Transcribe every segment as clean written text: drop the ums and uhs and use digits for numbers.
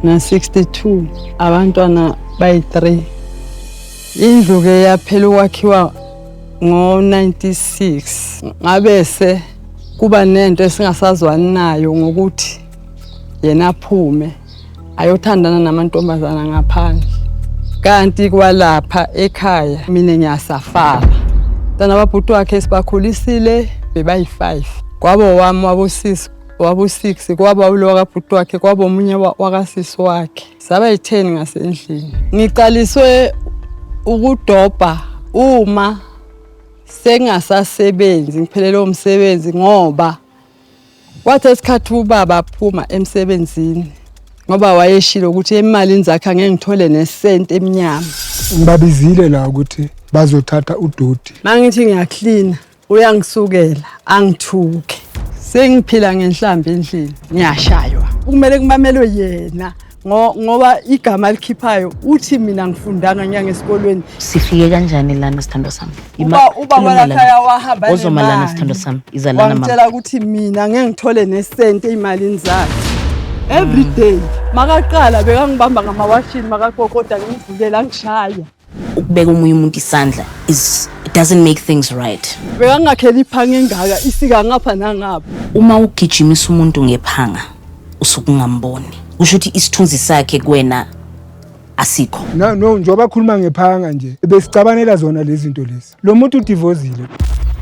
Na-62, abantwana bayi-3. Indlu ke yaphela ukwakhiwa ngo-96, ngabese kuba nento esingasazwani nayo ngokuthi yena aphume ayothandana namantombazana ngaphandle, kanti kwalapha ekhaya mina ngiyasafara. Ntana babhuti wakhe sibakhulisile, bebayi-5, kwabo wami wabosisi wabo-6, kwaba ulo wakabhuti wakhe, kwaba omunye wakasisi wakhe, saba yi-10 ngasendlini. Ngiqaliswe ukudobha uma sengasasebenzi, ngiphelelwe umsebenzi, ngoba kwathi esikhathi ubaba aphuma emsebenzini, ngoba wayeshilo ukuthi emalini zakhe angeke ngithole nesenti emnyama. Ngibabizile la ukuthi bazothatha udoti. Mangithi ngiyaklina, uyangisukela angithuke. Sengiphila ngenhlambi endlini, ngiyashaywa. Kumele kumamelwe yena ngoba igama alikhiphayo uthi mina ngifundanga, ngiya ngesikolweni. Sifike kanjani lana, sithando sami? Uba walakhaya wahamba Ozoma lana, nemali. sithando sami. Iza lana, mama. Wangitshela ukuthi mina ngeke ngithole nesenti ey'malini zakhe. Every day makaqala bekangibamba ngamawashini, makaqoqoda ngimvulela, angishaya. Ukubeka omunye umuntu isandla is it doesn't make things right. Bekangakhela iphanga engaka, isika ngapha nangapha. Uma ugijimisa umuntu ngephanga, usuke ungamboni, kusho ukuthi isithunzi sakhe kuwena asikho. No, njengoba akhuluma ngephanga nje, besicabanela zona lezi zinto lezi. Lo muntu udivozile,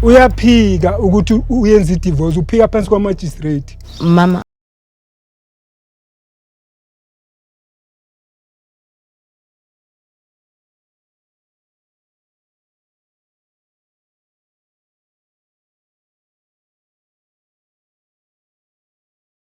uyaphika ukuthi uyenza idivorce, uphika phansi kwa-magistrate. Mama.